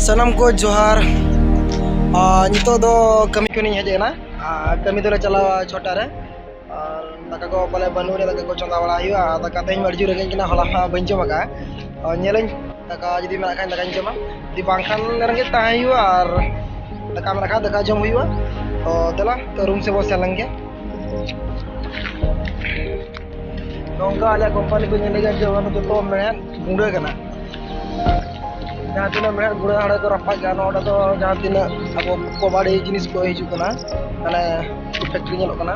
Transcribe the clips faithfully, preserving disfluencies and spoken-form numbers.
ᱥᱟᱱᱟᱢ ᱠᱚ ᱡᱚᱦᱟᱨ᱾ ᱟᱨ ᱱᱤᱛᱚᱜ ᱫᱚ ᱠᱟᱹᱢᱤ ᱠᱷᱚᱱᱤᱧ ᱦᱮᱡ ᱮᱱᱟ᱾ ᱟᱨ ᱠᱟᱹᱢᱤ ᱫᱚᱞᱮ ᱪᱟᱞᱟᱣᱟ ᱪᱷᱚᱴᱟ ᱨᱮ᱾ ᱟᱨ ᱫᱟᱠᱟ ᱠᱚ ᱯᱟᱞᱮ ᱵᱟᱹᱱᱩᱜ ᱨᱮ, ᱫᱟᱠᱟ ᱠᱚ ᱪᱚᱸᱫᱟ ᱵᱟᱲᱟ ᱦᱩᱭᱩᱜᱼᱟ᱾ ᱟᱨ ᱫᱟᱠᱟ ᱛᱮᱦᱮᱧ ᱢᱟ ᱟᱹᱰᱤ ᱡᱳᱨ ᱨᱮᱸᱜᱮᱡ ᱠᱟᱱᱟ, ᱦᱚᱞᱟ ᱢᱟ ᱵᱟᱹᱧ ᱡᱚᱢ ᱟᱠᱟᱫᱼᱟ᱾ ᱟᱨ ᱧᱮᱞᱟᱹᱧ, ᱫᱟᱠᱟ ᱡᱩᱫᱤ ᱢᱮᱱᱟᱜ ᱠᱷᱟᱱ ᱫᱟᱠᱟᱧ ᱡᱚᱢᱟ, ᱡᱩᱫᱤ ᱵᱟᱝᱠᱷᱟᱱ ᱨᱮᱸᱜᱮᱡ ᱛᱟᱦᱮᱸ ᱦᱩᱭᱩᱜᱼᱟ᱾ ᱟᱨ ᱫᱟᱠᱟ ᱢᱮᱱᱟᱜ ᱠᱷᱟᱱ ᱫᱟᱠᱟ ᱡᱚᱢ ᱦᱩᱭᱩᱜᱼᱟ᱾ ᱛᱚ ᱫᱮᱞᱟ, ᱛᱚ ᱨᱩᱢ ᱥᱮᱫ ᱵᱚᱱ ᱥᱮᱱ ᱞᱮᱱ ᱜᱮ᱾ ᱱᱚᱝᱠᱟ ᱟᱞᱮᱭᱟᱜ ᱠᱳᱢᱯᱟᱱᱤ ᱠᱚ ᱧᱮᱞ ᱞᱮᱜᱮ ᱡᱮ ᱚᱱᱟ ᱫᱚ ᱡᱚᱛᱚ ᱢᱮᱬᱦᱮᱫ ᱜᱩᱸᱰᱟᱹ ᱠᱟᱱᱟ᱾ ᱡᱟᱦᱟᱸ ᱛᱤᱱᱟᱹᱜ ᱢᱮᱬᱦᱮᱫ ᱜᱩᱸᱰᱟᱹ ᱦᱟᱸᱰᱮ ᱠᱚ ᱨᱟᱯᱟᱜ ᱜᱮᱭᱟ, ᱱᱚᱰᱮ ᱫᱚ ᱡᱟᱦᱟᱸ ᱛᱤᱱᱟᱹᱜ ᱟᱵᱚ ᱠᱚᱵᱟᱲᱤ ᱡᱤᱱᱤᱥ ᱠᱚ ᱦᱤᱡᱩᱜ ᱠᱟᱱᱟ, ᱢᱟᱱᱮ ᱯᱷᱮᱠᱴᱨᱤ ᱧᱮᱞᱚᱜ ᱠᱟᱱᱟ,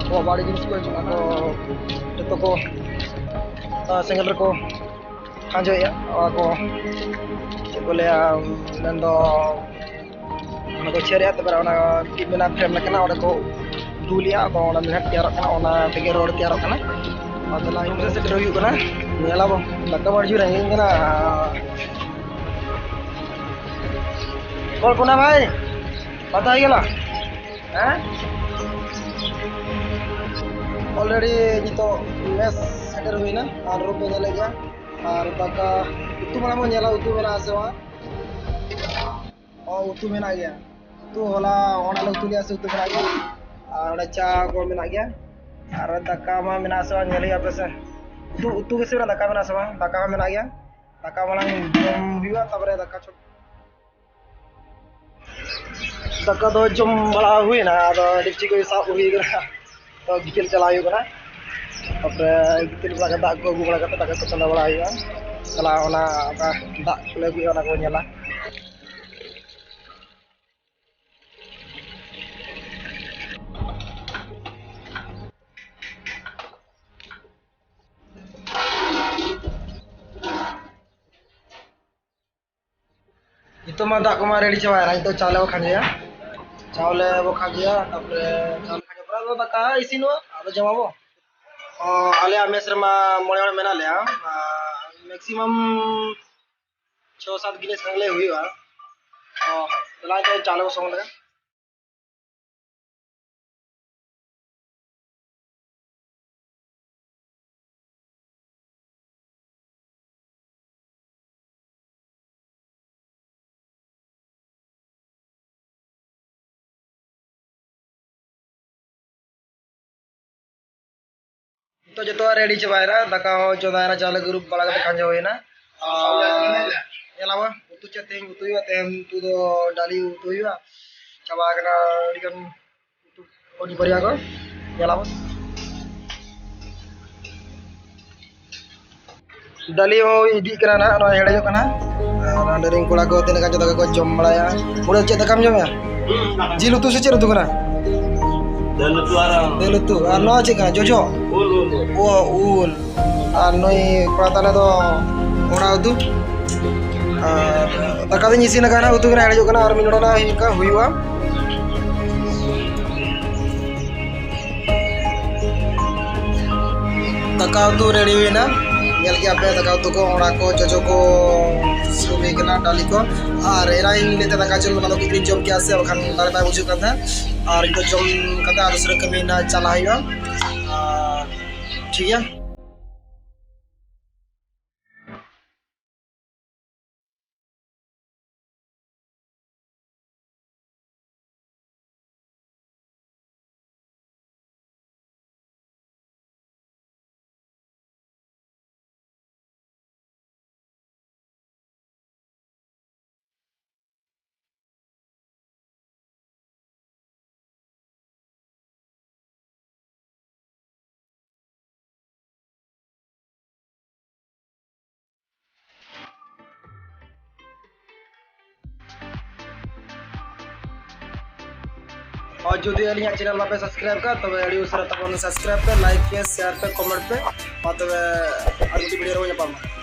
ᱠᱚᱵᱟᱲᱤ ᱡᱤᱱᱤᱥ ᱠᱚ ᱦᱤᱡᱩᱜ ᱠᱟᱱᱟ, ᱠᱚ ᱡᱚᱛᱚ ᱠᱚ, ᱟᱸ, ᱥᱮᱸᱜᱮᱞ ᱨᱮᱠᱚ ᱠᱷᱟᱸᱡᱚᱭᱮᱫᱼᱟ᱾ ᱚᱱᱟ ᱠᱚ ᱪᱮᱫ ᱠᱚ ᱞᱟᱹᱭᱟ, ᱢᱮᱱᱫᱚ ᱚᱱᱟ ᱠᱚ ᱪᱷᱮᱨᱮᱜᱼᱟ, ᱛᱟᱨᱯᱚᱨᱮ ᱚᱱᱟ ᱪᱮᱫ ᱢᱮᱱᱟᱜᱼᱟ, ᱯᱷᱨᱮᱢ ᱞᱮᱠᱟᱱᱟᱜ, ᱚᱸᱰᱮ ᱠᱚ ᱫᱩᱞᱮᱜᱼᱟ᱾ ᱟᱫᱚ ᱚᱸᱰᱮ ᱢᱮᱬᱦᱮᱫ ᱛᱮᱭᱟᱨᱚᱜ ᱠᱟᱱᱟ, ᱚᱱᱟ ᱛᱮᱜᱮ ᱨᱚᱰ ᱛᱮᱭᱟᱨᱚᱜ ᱠᱟᱱᱟ᱾ ᱟᱫᱚ ᱞᱟᱭᱤᱱ ᱨᱮ ᱥᱮᱴᱮᱨ ᱦᱩᱭᱩᱜ ᱠᱟᱱᱟ, ᱧᱮᱞᱟᱵᱚᱱ᱾ ᱫᱟᱠᱟ ᱢᱟ ᱟᱹᱰᱤ ᱡᱳᱨ ᱨᱮᱸᱜᱮᱡ ᱠᱟᱱᱟ᱾ ᱠᱚᱞᱯᱚᱱᱟ ᱵᱷᱟᱭ, ᱵᱟᱛᱟ ᱦᱩᱭ ᱜᱮᱞᱟ? ᱦᱮᱸ? ᱚᱞᱨᱮᱰᱤ ᱱᱤᱛᱚᱜ ᱢᱮᱥ ᱥᱮᱴᱮᱨ ᱦᱩᱭᱱᱟ ᱟᱨ ᱨᱩᱢ ᱯᱮ ᱧᱮᱞᱮᱫ ᱜᱮᱭᱟ᱾ ᱟᱨ ᱫᱟᱠᱟ, ᱩᱛᱩ ᱢᱟᱲᱟᱝ ᱵᱚᱱ ᱧᱮᱞᱟ, ᱩᱛᱩ ᱢᱮᱱᱟᱜᱼᱟ ᱥᱮ ᱵᱟᱝ? ᱚ, ᱩᱛᱩ ᱢᱮᱱᱟᱜ ᱜᱮᱭᱟ᱾ ᱩᱛᱩ ᱦᱚᱞᱟ ᱚᱲᱟᱜ ᱞᱮ ᱩᱛᱩ ᱞᱮᱜᱼᱟ ᱥᱮ ᱩᱛᱩ ᱢᱮᱱᱟᱜ ᱜᱮᱭᱟ᱾ ᱟᱨ ᱚᱸᱰᱮ ᱪᱟ ᱠᱚ ᱢᱮᱱᱟᱜ ᱜᱮᱭᱟ᱾ ᱟᱨ ᱫᱟᱠᱟ ᱢᱟ ᱢᱮᱱᱟᱜ ᱟᱥᱮ ᱵᱟᱝ ᱧᱮᱞ ᱦᱩᱭᱩᱜᱼᱟ ᱯᱮᱥᱮ᱾ ᱩᱛᱩ, ᱩᱛᱩ ᱜᱮᱥᱮ ᱢᱮᱱᱟᱜ, ᱫᱟᱠᱟ ᱢᱮᱱᱟᱜ ᱟᱥᱮ ᱵᱟᱝ? ᱫᱟᱠᱟ ᱦᱚᱸ ᱢᱮᱱᱟᱜ ᱜᱮᱭᱟ᱾ ᱫᱟᱠᱟ ᱢᱟᱲᱟᱝ ᱡᱚᱢ ᱦᱩᱭᱩᱜᱼᱟ, ᱛᱟᱨᱯᱚᱨᱮ ᱫᱟᱠᱟ ᱪᱷᱚ-, ᱫᱟᱠᱟ ᱫᱚ ᱡᱚᱢ ᱵᱟᱲᱟ ᱦᱩᱭᱱᱟ, ᱟᱫᱚ ᱰᱮᱠᱪᱤ ᱠᱚ ᱥᱟᱵ ᱦᱩᱭ ᱠᱟᱱᱟ᱾ ᱛᱚ ᱜᱤᱛᱤᱞ ᱪᱟᱞᱟᱣ ᱦᱩᱭᱩᱜ ᱠᱟᱱᱟ᱾ ᱛᱟᱨᱯᱚᱨᱮ ᱜᱤᱛᱤᱞ ᱵᱟᱲᱟ ᱠᱟᱛᱮ, ᱫᱟᱜ ᱠᱚ ᱟᱹᱜᱩ ᱵᱟᱲᱟ ᱠᱟᱛᱮ, ᱫᱟᱠᱟ ᱠᱚ ᱪᱚᱸᱫᱟ ᱵᱟᱲᱟ ᱦᱩᱭᱩᱜᱼᱟ᱾ ᱪᱟᱞᱟᱣ ᱚᱱᱟ, ᱚᱱᱟ ᱫᱟᱜ ᱠᱚᱞᱮ ᱟᱹᱜᱩᱭᱟ, ᱚᱱᱟ ᱠᱚ ᱧᱮᱞᱟ᱾ ᱱᱤᱛᱚᱜ ᱢᱟ ᱫᱟᱜ ᱠᱚᱢᱟ ᱨᱮᱰᱤ ᱪᱟᱵᱟᱭᱮᱱᱟ, ᱱᱤᱛᱚᱜ ᱪᱟᱣᱞᱮ ᱵᱚ ᱠᱷᱟᱸᱡᱚᱭᱟ᱾ ᱪᱟᱣᱞᱮ ᱵᱚ ᱠᱷᱟᱸᱡᱚᱭᱟ, ᱛᱟᱨᱯᱚᱨᱮ ᱪᱟᱣᱞᱮ ᱠᱷᱟᱸᱡᱚ ᱯᱚᱨᱮ ᱫᱚ ᱫᱟᱠᱟ ᱤᱥᱤᱱᱚᱜᱼᱟ, ᱟᱫᱚ ᱡᱚᱢᱟᱵᱚ᱾ ᱚ, ᱟᱞᱮᱭᱟᱜ ᱢᱮᱥ ᱨᱮᱢᱟ ᱢᱚᱬᱮ ᱦᱚᱲ ᱢᱮᱱᱟᱜ ᱞᱮᱭᱟ, ᱟᱨ ᱢᱮᱠᱥᱤᱢᱟᱢ ᱪᱷᱚ ᱥᱟᱛ ᱜᱤᱞᱟᱹᱥ ᱠᱷᱟᱱ ᱞᱮ ᱦᱩᱭᱩᱜᱼᱟ᱾ ᱚ, ᱫᱮᱞᱟ ᱱᱤᱛᱚᱜ ᱪᱟᱣᱞᱮ ᱵᱚ ᱥᱚᱝ ᱞᱮᱜᱮ᱾ ᱛᱚ ᱡᱚᱛᱚᱣᱟᱜ ᱨᱮᱰᱤ ᱪᱟᱵᱟᱭᱮᱱᱟ, ᱫᱟᱠᱟ ᱦᱚᱸ ᱪᱚᱸᱫᱟᱭᱮᱱᱟ, ᱪᱟᱣᱞᱮ ᱜᱩᱨᱩᱯ ᱵᱟᱲᱟ ᱠᱟᱛᱮ ᱠᱷᱟᱸᱡᱚ ᱦᱩᱭᱮᱱᱟ᱾ ᱟᱨ ᱧᱮᱞᱟᱵᱚᱱ ᱩᱛᱩ ᱪᱮᱫ ᱛᱮᱦᱮᱧ ᱩᱛᱩ ᱦᱩᱭᱩᱜᱼᱟ᱾ ᱛᱮᱦᱮᱧ ᱩᱛᱩ ᱫᱚ ᱰᱟᱹᱞᱤ ᱩᱛᱩ ᱦᱩᱭᱩᱜᱼᱟ᱾ ᱪᱟᱵᱟ ᱟᱠᱟᱱᱟ ᱟᱹᱰᱤᱜᱟᱱ ᱩᱛᱩ ᱯᱚᱱᱤᱯᱚᱨᱤᱭᱟ ᱠᱚ᱾ ᱧᱮᱞᱟᱵᱚᱱ ᱰᱟᱹᱞᱤ ᱦᱚᱸ ᱤᱫᱤᱜ ᱠᱟᱱᱟ ᱱᱟᱦᱟᱜ, ᱱᱚᱜᱼᱚᱭ ᱦᱮᱰᱮᱡᱚᱜ ᱠᱟᱱᱟ᱾ ᱟᱨ ᱦᱟᱸᱰᱮ ᱨᱮᱱ ᱠᱚᱲᱟ ᱠᱚ ᱛᱤᱱᱟᱹᱜ ᱜᱟᱱ ᱪᱚ ᱫᱟᱠᱟ ᱠᱚ ᱡᱚᱢ ᱵᱟᱲᱟᱭᱟ᱾ ᱵᱩᱲᱟᱹ ᱪᱮᱫ ᱫᱟᱠᱟᱢ ᱡᱚᱢᱮᱜᱼᱟ? ᱡᱤᱞ ᱩᱛᱩ ᱥᱮ ᱪᱮᱫ ᱩᱛᱩ ᱠᱟᱱᱟ? ᱫᱟᱹᱞ ᱩᱛᱩ ᱟᱨ ᱫᱟᱹᱞ ᱩᱛᱩ᱾ ᱟᱨ ᱱᱚᱣᱟ ᱪᱮᱫ ᱠᱟᱱᱟ? ᱡᱚᱡᱚ? ᱩᱞ, ᱩᱞ, ᱩᱞ᱾ ᱚ, ᱩᱞ᱾ ᱟᱨ ᱱᱩᱭ ᱠᱚᱲᱟ ᱛᱟᱞᱮ ᱫᱚ ᱚᱲᱟᱜ ᱩᱛᱩ᱾ ᱟᱨ ᱫᱟᱠᱟ ᱫᱚᱧ ᱤᱥᱤᱱ ᱟᱠᱟᱫᱼᱟ, ᱩᱛᱩ ᱜᱮ ᱱᱟᱜ ᱦᱮᱰᱮᱡᱚᱜ ᱠᱟᱱᱟ, ᱟᱨ ᱢᱤᱫ ᱰᱚᱸᱰᱟ ᱱᱟᱜ ᱦᱩᱭᱩᱜ ᱠᱟ-, ᱦᱩᱭᱩᱜᱼᱟ᱾ ᱫᱟᱠᱟ ᱩᱛᱩ ᱨᱮᱰᱤ ᱦᱩᱭᱱᱟ᱾ ᱧᱮᱞ ᱠᱮᱜᱼᱟ ᱯᱮ ᱫᱟᱠᱟ ᱩᱛᱩ ᱠᱚ, ᱚᱲᱟᱜ ᱠᱚ, ᱡᱚᱡᱚ ᱠᱚ ᱥᱩᱨ ᱦᱩᱭ ᱠᱟᱱᱟ, ᱰᱟᱹᱞᱤ ᱠᱚ᱾ ᱟᱨ ᱮᱨᱟ ᱤᱧ ᱞᱟᱹᱭ ᱛᱮ ᱫᱟᱠᱟ ᱡᱚᱢ ᱚᱱᱟ ᱫᱚ ᱠᱤᱪᱨᱤᱧ ᱡᱚᱢ ᱠᱮᱜᱼᱟ ᱥᱮ ᱵᱟᱠᱷᱟᱱ ᱫᱟᱲᱮ ᱵᱟᱭ ᱵᱩᱡᱷᱟᱹᱜ ᱠᱟᱱ ᱛᱟᱦᱮᱸᱫ᱾ ᱟᱨ ᱱᱤᱛᱚᱜ ᱡᱚᱢ ᱠᱟᱛᱮ ᱟᱨ ᱩᱥᱟᱹᱨᱟ ᱠᱟᱹᱢᱤ ᱱᱟᱜ ᱪᱟᱞᱟᱜ ᱦᱩᱭᱩᱜᱼᱟ᱾ ᱟᱨ ᱴᱷᱤᱠ ᱜᱮᱭᱟ᱾ ᱟᱨ ᱡᱩᱫᱤ ᱟᱹᱞᱤᱧᱟᱜ ᱪᱮᱱᱮᱞ ᱵᱟᱯᱮ ᱥᱟᱵᱥᱠᱨᱟᱭᱤᱵ ᱠᱟᱜ, ᱛᱚᱵᱮ ᱟᱹᱰᱤ ᱩᱥᱟᱹᱨᱟ ᱛᱟᱵᱚᱱ ᱥᱟᱵᱥᱠᱨᱟᱭᱤᱵ ᱯᱮ, ᱞᱟᱭᱤᱠ ᱯᱮ, ᱥᱮᱭᱟᱨ ᱯᱮ, ᱠᱚᱢᱮᱱᱴ ᱯᱮ᱾ ᱢᱟ ᱛᱚᱵᱮ ᱟᱨ ᱢᱤᱫᱴᱤᱡ ᱵᱷᱤᱰᱤᱭᱳ ᱨᱮᱵᱚᱱ ᱧᱟᱯᱟᱢᱟ᱾